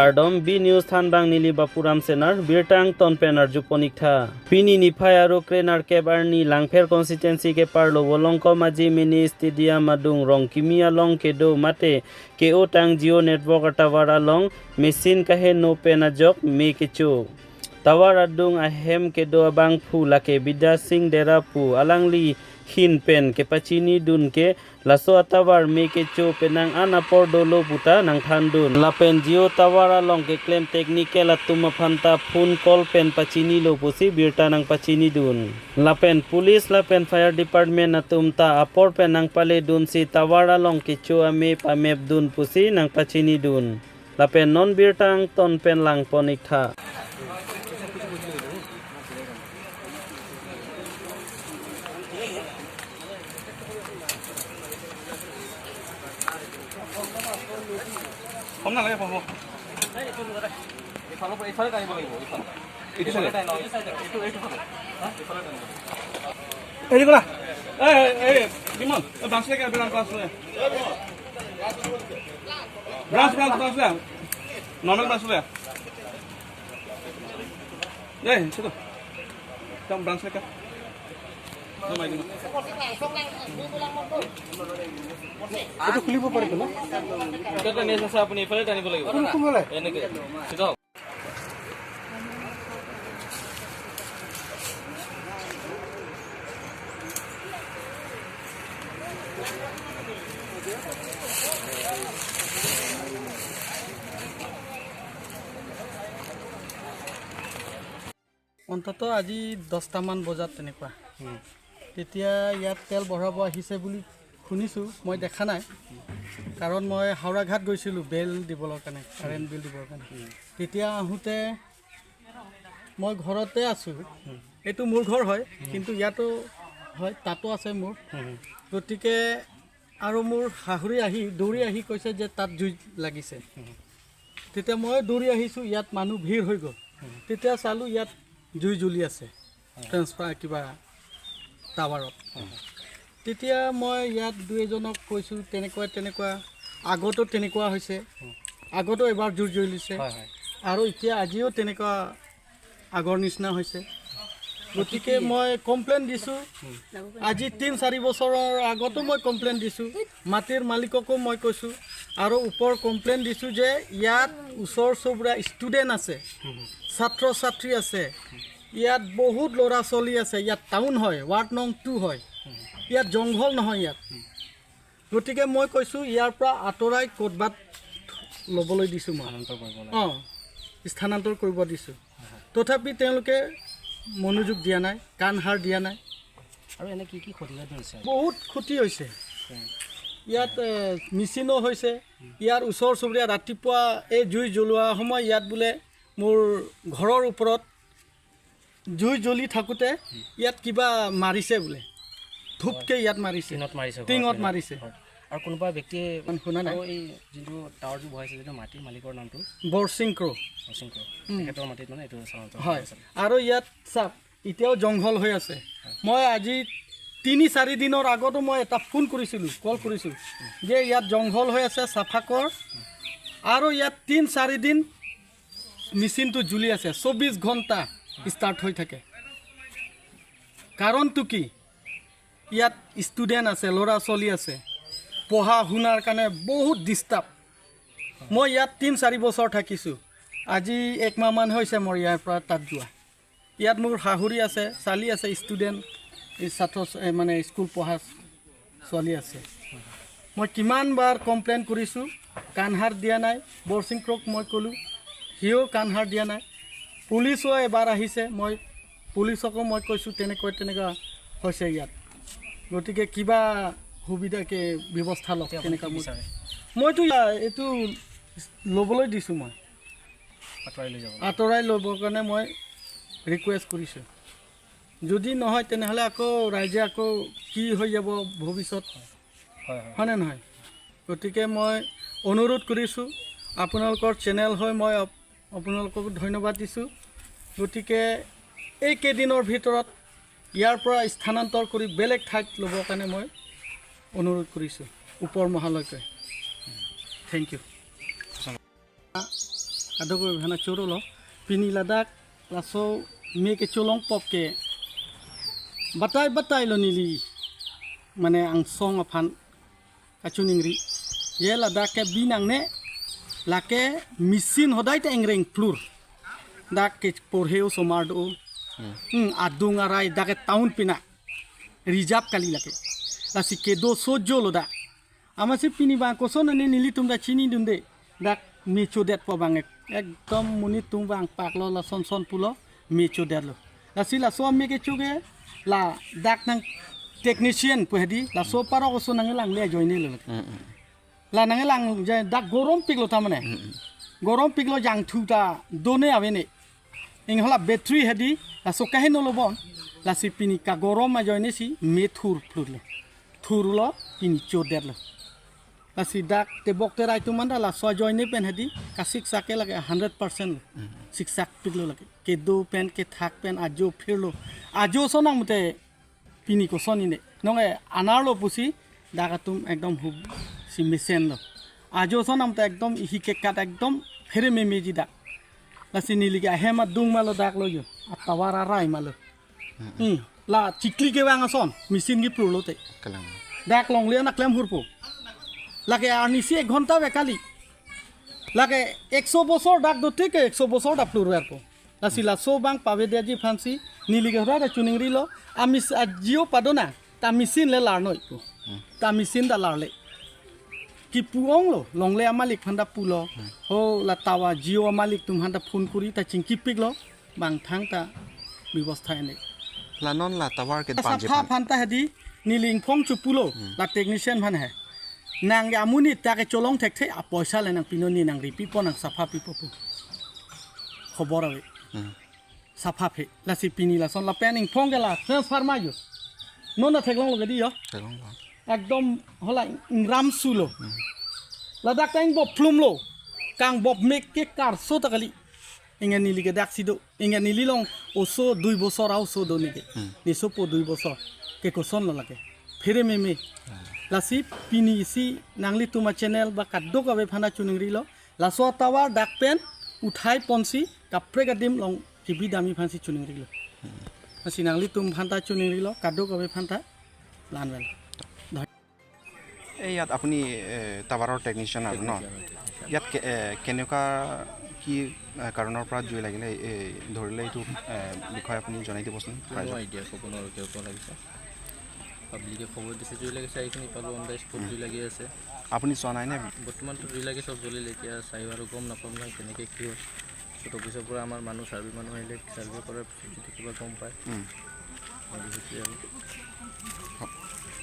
Kardom B News Thanbang Nili Bapuram Senar Birtang Tonpenar Juponikta Pini Niphai aro Krenar Kebarni Langpher constituency ke parlo Wolongko Maji Mini Stadium Adung Rong Kimia Long Kedo Mate ke otang Jio Network tower along machine kahe no penajok me kecho Tawar adung ahem kedo abang phu lake Bidya Singh dera phu alangli hin pen ke pachini dun ke laso atawar me ke cho penang anapor dolo puta nang thandun lapen Jio tawar along ke claim technical atuma phanta phone call pen pachini lo pusi birta nang pachini dun lapen police lapen fire department atum ta apor pen nang pale dun si tawar along ke cho ame pamep dun pusi nang pachini dun lapen non birtang ton pen lang ponik tha. কম নালাগে পাব normal branch branch এইটো খুলিব পাৰিব ন? আপুনি এইফালে টানিব লাগিব। এনেকে অন্তত আজি 10টামান বজাত তেনেকুৱা তেতিয়া ইয়াত তেল বঢ়াব আহিছে বুলি শুনিছোঁ, মই দেখা নাই, কাৰণ মই হাওৰাঘাট গৈছিলোঁ বেল দিবলৈ কাৰণে, কাৰেণ্ট বিল দিবৰ কাৰণে। তেতিয়া আহোঁতে মই ঘৰতে আছোঁ, এইটো মোৰ ঘৰ হয়, কিন্তু ইয়াতো হয়, তাতো আছে মোৰ। গতিকে আৰু মোৰ শাহুৰি আহি দৌৰি আহি কৈছে যে তাত জুই লাগিছে। তেতিয়া মই দৌৰি আহিছোঁ, ইয়াত মানুহ ভিৰ হৈ গ'ল। তেতিয়া চালোঁ ইয়াত জুই জ্বলি আছে ট্ৰেন্সফাৰ কিবা টাৱাৰত। তেতিয়া মই ইয়াত দুই এজনক কৈছোঁ তেনেকুৱা তেনেকুৱা, আগতো তেনেকুৱা হৈছে, আগতো এবাৰ জুই জ্বলিছে আৰু এতিয়া আজিও তেনেকুৱা আগৰ নিচিনা হৈছে। গতিকে মই কমপ্লেইন দিছোঁ, আজি 3-4 বছৰৰ আগতো মই কমপ্লেইন দিছোঁ, মাটিৰ মালিককো মই কৈছোঁ আৰু ওপৰ কমপ্লেইন দিছোঁ যে ইয়াত ওচৰ চুবুৰীয়া ষ্টুডেণ্ট আছে, ছাত্ৰ ছাত্ৰী আছে, ইয়াত বহুত ল'ৰা ছোৱালী আছে, ইয়াত টাউন হয়, ৱাৰ্ড নং 2 হয়, ইয়াত জংঘল নহয় ইয়াত। গতিকে মই কৈছোঁ ইয়াৰ পৰা আঁতৰাই ক'ৰবাত ল'বলৈ দিছোঁ, মই অঁ স্থানান্তৰ কৰিব দিছোঁ। তথাপি তেওঁলোকে মনোযোগ দিয়া নাই, কাণ সাৰ দিয়া নাই। আৰু এনে কি কি ক্ষতি হৈছে? বহুত ক্ষতি হৈছে ইয়াত, মেচিনো হৈছে ইয়াৰ ওচৰ চুবুৰীয়া। ৰাতিপুৱা এই জুই জ্বলোৱা সময় ইয়াত বোলে মোৰ ঘৰৰ ওপৰত জুই জ্বলি থাকোঁতে ইয়াত কিবা মাৰিছে বোলে, ধূপকৈ ইয়াত মাৰিছে, টিঙত মাৰিছে। আৰু কোনোবা ব্যক্তিয়ে শুনা নাই। এই যিটো টাৱাৰটো বহাইছে, যিটো মাটিৰ মালিকৰ নামটো বৰসিং ক্ৰ', বৰসিং ক্ৰ', তেখেতৰ মাটিত মানে এইটো হয়। আৰু ইয়াত চাওক এতিয়াও জংঘল হৈ আছে। মই আজি 3-4 দিনৰ আগতো মই এটা ফোন কৰিছিলোঁ, কল কৰিছিলোঁ যে ইয়াত জংঘল হৈ আছে, চাফা কৰ। আৰু ইয়াত 3-4 দিন মেচিনটো জ্বলি আছে, 24 ঘণ্টা ষ্টাৰ্ট হৈ থাকে। কাৰণটো কি? ইয়াত ষ্টুডেণ্ট আছে, ল'ৰা ছোৱালী আছে, পঢ়া শুনাৰ কাৰণে বহুত ডিষ্টাৰ্ব। মই ইয়াত 3-4 বছৰ থাকিছোঁ, আজি 1 মাহমান হৈছে মোৰ ইয়াৰ পৰা তাত যোৱা। ইয়াত মোৰ শাহুৰি আছে, ছোৱালী আছে, ষ্টুডেণ্ট ছাত্ৰ মানে স্কুল পঢ়া ছোৱালী আছে। মই কিমানবাৰ কমপ্লেইন কৰিছোঁ, কাণসাৰ দিয়া নাই। বৰসিং ক্ৰক মই ক'লোঁ, সিও কাণসাৰ দিয়া নাই। পুলিচো এবাৰ আহিছে, মই পুলিচকো মই কৈছোঁ তেনেকুৱা তেনেকুৱা হৈছে ইয়াত, গতিকে কিবা সুবিধাকৈ ব্যৱস্থা লওক তেনেকুৱা। মইতো এইটো ল'বলৈ দিছোঁ, মই আঁতৰাই ল'বৰ কাৰণে মই ৰিকুৱেষ্ট কৰিছোঁ। যদি নহয় তেনেহ'লে আকৌ ৰাইজে আকৌ কি হৈ যাব ভৱিষ্যত, হয়নে নহয়? গতিকে মই অনুৰোধ কৰিছোঁ, আপোনালোকৰ চেনেল হৈ মই আপোনালোকক ধন্যবাদ দিছোঁ। গতিকে এই কেইদিনৰ ভিতৰত ইয়াৰ পৰা স্থানান্তৰ কৰি বেলেগ ঠাইত ল'বৰ কাৰণে মই অনুৰোধ কৰিছোঁ ওপৰ মহালৈকে। Thank you. Kado ko hana choro lo pini ladak laso me ke cholong pop ke batai batai lo nili mane ang song aphan kachuningri ye ladak ke binang ne lake machine hodai ta engreng plur dak ke porheo somardo adung arai dak town pina reserve kali lake lasi ke do sojo lo da amasi pini ba koson ne nili tumda chini dunde dak mecho det po bang ekdom muni tum bang pak lo la son son pulo mecho det lo lasi la so me ke chuge la dak nang technician puhedi la so paro koson nang lang le join lo la nang lang dak gorom pik lo tamane gorom pik lo jang thu ta done ave ne ing hola battery hedi la so kahe no lo bon la si pini ka gorom ma join si me thur phur lo thur lo pini cho det lo la si dak te bok te rai tu man la so join pen hedi ka sik sake lage 100% sik sak pik lo lage ke do pen ke thak pen ajo phir lo ajo so nang mute pini ko soni ne nonge anar lo pusi dak atum ekdom hub si mesen lo ajo so nam ta ekdom hi ke kat ekdom phere me meji dak la si nili ke hema dung malo dak lo yo atawara rai malo la chikli ke wang son machine ki prulo te dak long le na klem hurpo lage arni si 1 ঘন্টা বেকালি লাগে 100 বছর ডাক দো ঠিক 100 বছর দা প্লুর erpo la si la so bang pabe de ji fancy nili ke hra chuningri lo ami jio padona ta machine le lar noi ta machine da lar le ki puong lo longle amalik phanda pulo ho la tawa jio amalik tum handa phone kuri ta chingki pik lo bang thang ta bibostha ene la non la tawar ke panje pha phanta hadi niling phong chu pulo la technician phan he nang amuni ta ke cholong thek the a poisa le nang pinoni nang ri pipo nang safa pipo pu khobor ave safa phe la si pini la son la panning phong ge la transformer yo non na theklong lo ge di yo ekdom hola ram sulo la dak tang bob plum lo kang bob mek ke kar so takali inga nili ke dak sido inga nili long oso 2 বছর আও so do nike ni so po 2 বছর ke ko son lo lage phere me me la si pini si nangli tuma channel ba kaddo ka be phana chuningri lo la so tawar dak pen uthai ponsi kapre ka dim long kibi dami phansi chuningri lo si nangli tum phanta chuningri lo kaddo ka be phanta lanwen. এই ইয়াত আপুনি টাৱাৰৰ technician আৰু ন ইয়াত কেনেকুৱা কি কাৰণৰ পৰা জুই লাগিলে ধৰিলে এইটো বিষয়ে আপুনি জনাই দিবচোন। আইডিয়া ক'ব নোৱাৰোঁ কিয় কিয় লাগিছে, পাব্লিকে খবৰ দিছে জুই লাগিছে, এইখিনি পালোঁ অন the spot জুই লাগি আছে। আপুনি চোৱা নাই নে? বৰ্তমানতো জুই লাগি চব জ্বলিলে, এতিয়া চাই আৰু গম নাপাম নহয় কেনেকৈ কি হ'ল। অফিচৰ পৰা আমাৰ মানুহ ছাৰ্ভে মানুহ আহিলে ছাৰ্ভে কৰাৰ পিছত যদি কিবা গম পায় সেইটোৱে আৰু।